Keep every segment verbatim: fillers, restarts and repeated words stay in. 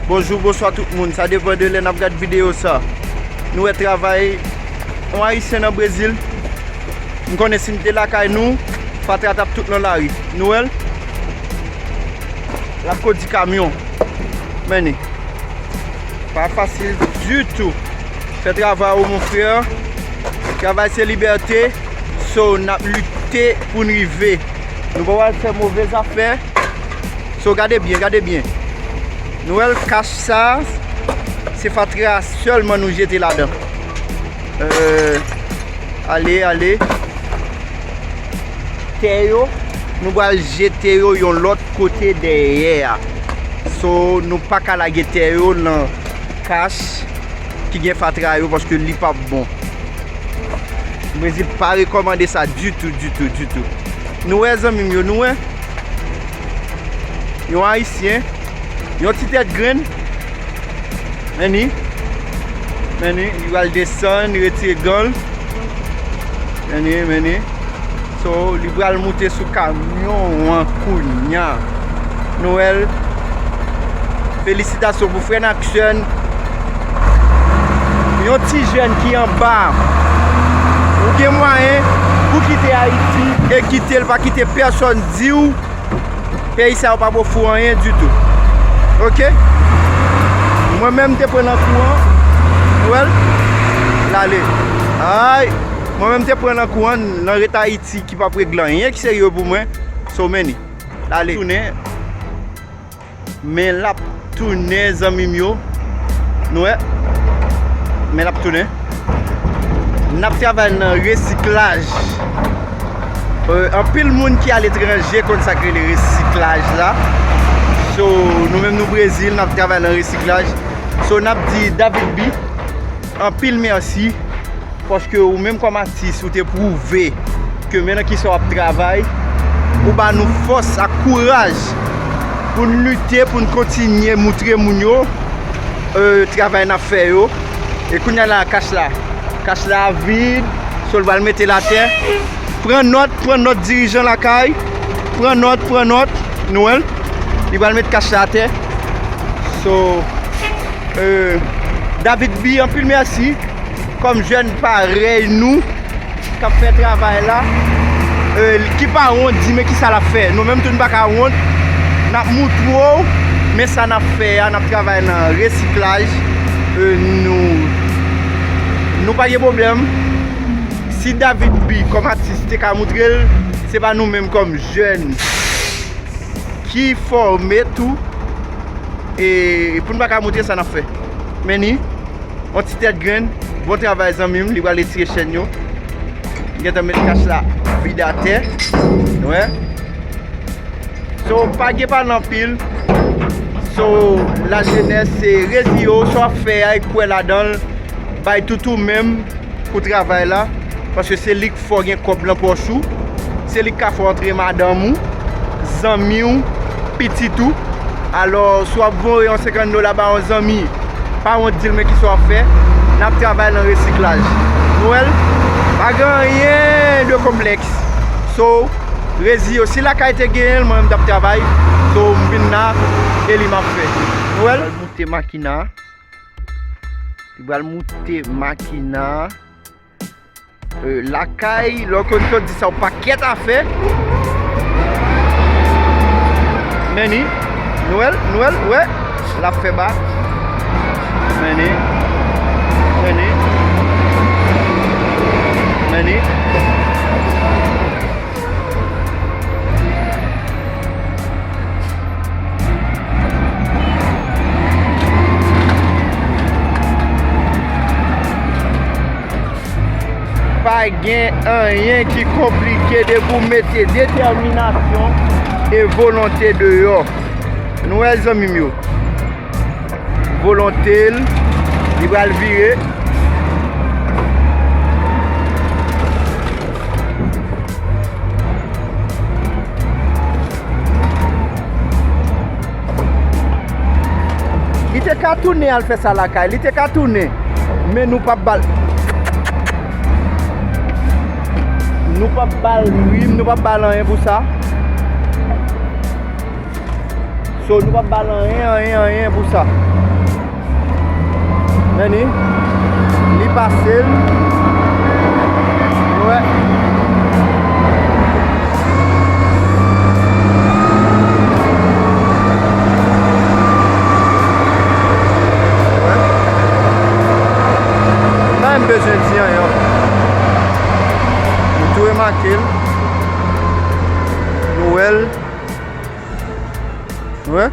Bonjou, bonswa tout moun. Sa depann de lè n ap gad videyo sa. Nou wè travay yon Ayisyen nan Brezil. M konnen si n te lakay nou, fatra t ap tout nan lari. Nou wè l? L ap kondi kamyon. Men li. Pa fasil ditou. Fè travay ou, mon frè. Travay se libète. So, n ap lite pou n rive. Nou pa pral fè move zafè. So, gade byen, gade byen. Nou wè l kach sa, se fatra sèlman nou jete ladan. Euh, ale, ale. Tè yo, nou pral jete yo yon lòt kote dèyè a. So, nou pa ka lage tè yo nan kach ki gen fatra yo paske li p ap bon. Brezil pa rekòmande sa ditou, ditou, ditou. Nou wè, zanmi m yo, nou wè. Yon Ayisyen, yon ti tèt grenn. Men li. Men li, li pral desann, li retire gan l. Men li, men li. So, li pral moute sou kamyon an kounya. Nou wè l. Felisitasyon pou frè n ak sè n. Yon ti jèn ki anba. Ou gen mwayen pou kite Ayiti e kite l, pa kite pèsonn di w peyi sa yo pa ofri w anyen ditou. Oke? Mwen menm, m te pran nan kou an. Ou wè l? L ale. Ay! Mwen menm, m te pran nan kou an, nan ret Ayiti ki p ap regle anyen ki serye pou mwen. So, men li. L ale. Tounen. Men l ap tounen, zanmi m yo. Nou wè? Men l ap tounen. N ap travay nan resiklaj. Euh, anpil moun ki aletranje konn sa k rele resiklaj la. So, nou menm nou Brezil, n ap travay nan resiklaj. So, n ap di David B, anpil mèsi. Paske ou menm kòm atis, ou te pwouve ke men nan kisa w ap travay, ou ba nou fòs ak kouraj pou n lite, pou n kontinye moutre moun yo, euh, travay n ap fè yo. E kounye a la, kach la. Kach la vid, so l pral mete l atè. Pran nòt, pran nòt dirijan lakay. Pran nòt, pran nòt. Nou wè l? Li pral met kach la atè. So, euh, David B, anpil mèsi. Kòm jèn parèy nou k ap fè travay la, euh, ki pa wont di men kisa l ap fè. Nou menm tou n pa ka wont. N ap moutre w men sa n ap fè a, n ap travay nan resiklaj. Euh, nou, nou pa gen pwoblèm. Si David B kòm atis te ka moutre l, se pa nou menm kòm jèn ki fòme tou, e pou n pa ka moutre sa n ap fè. Men ni, yon ti tèt grenn, bon travay zanmi m, li pral retire chèn yo. Gentan met kach la vid atè. Wè. So, pa gen pale anpil. So, lajenès, se reziye w, sa w ap fè a, e kwè ladan l, bay tout ou menm pou travay la, paske se li k fè w gen kòb nan pòch ou, se li k ka fè w antre madanm ou, zanmi w, pitit ou. Alò, si w ap voye yon senkant dola ba yon zanmi, pa wont di l men kisa w ap fè, n ap travay nan resiklaj. Nou wè l? Pa gen anyen de konplèks. So, reziye w. Si lakay te genyen l, mwen menm t ap travay. So, m vin la, e li m ap fè. Nou wè l? Moute makina. Li pral moute makina. Euh, lakay, lè w konn sot di sa, w pakèt afè. Men ni, nou wè l, nou wè l, wè, l ap fè bak. Men ni, men ni, men ni. Pa gen anyen ki konplike depi w mete detèminasyon e volonte deyò. Nou wè, zanmi m yo. Volonte l, li pral vire. Li te ka tounen al fè sa lakay, li te ka tounen, men nou p ap ba l, nou p ap ba l rim, nou p ap ba l anyen pou sa. So, nou p ap ba l anyen, anyen, anyen pou sa. Men ni, li pase l. Nou wè. Pa menm bezwen di anyen ankò. Nou tou remake l. Nou wè l. Wè.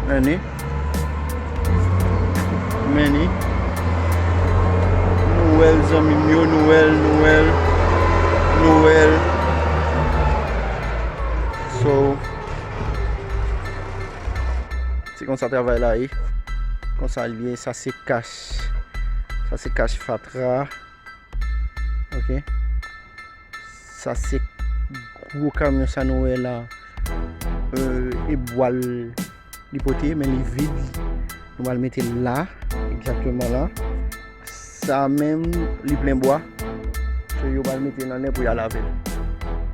Men ni. Men ni. Nou wè l, zanmi m yo, nou wè l, nou wè l, nou wè l. So, se konsa travay la ye. Konsa l ye, sa se kach. Sa se kach fatra. Ok. Sa se gwo kamyon sa nou wè la. Euh, e bwa l, li pote, men li vid. Nou pral mete l la, egzakteman la. Sa menm, li plen bwa. So, yo pral mete l annè pou y al lave l.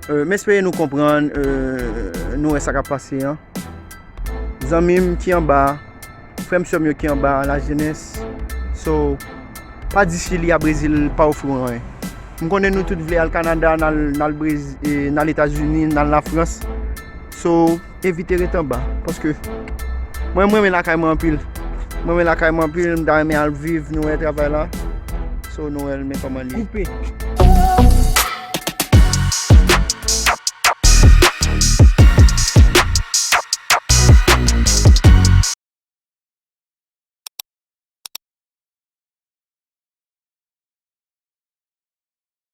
Euh, m espere nou konprann, euh, nou wè sa k ap pase an. Zanmi m ki anba a, frè m, sè m yo ki anba a, lajenès. So, pa di Chili a Brezil pa ofri w anyen. M konnen nou tout vle al Kanada, n al, n al Brez-, e, n al Etazini, n al Lafrans. So, evite ret anba. Paske mwen, m renmen lakay mwen anpil. Mwen renmen lakay mwen anpil, m ta renmen al viv, nou wè travay la. So, nou wè l, men kòman li ye. Koupe.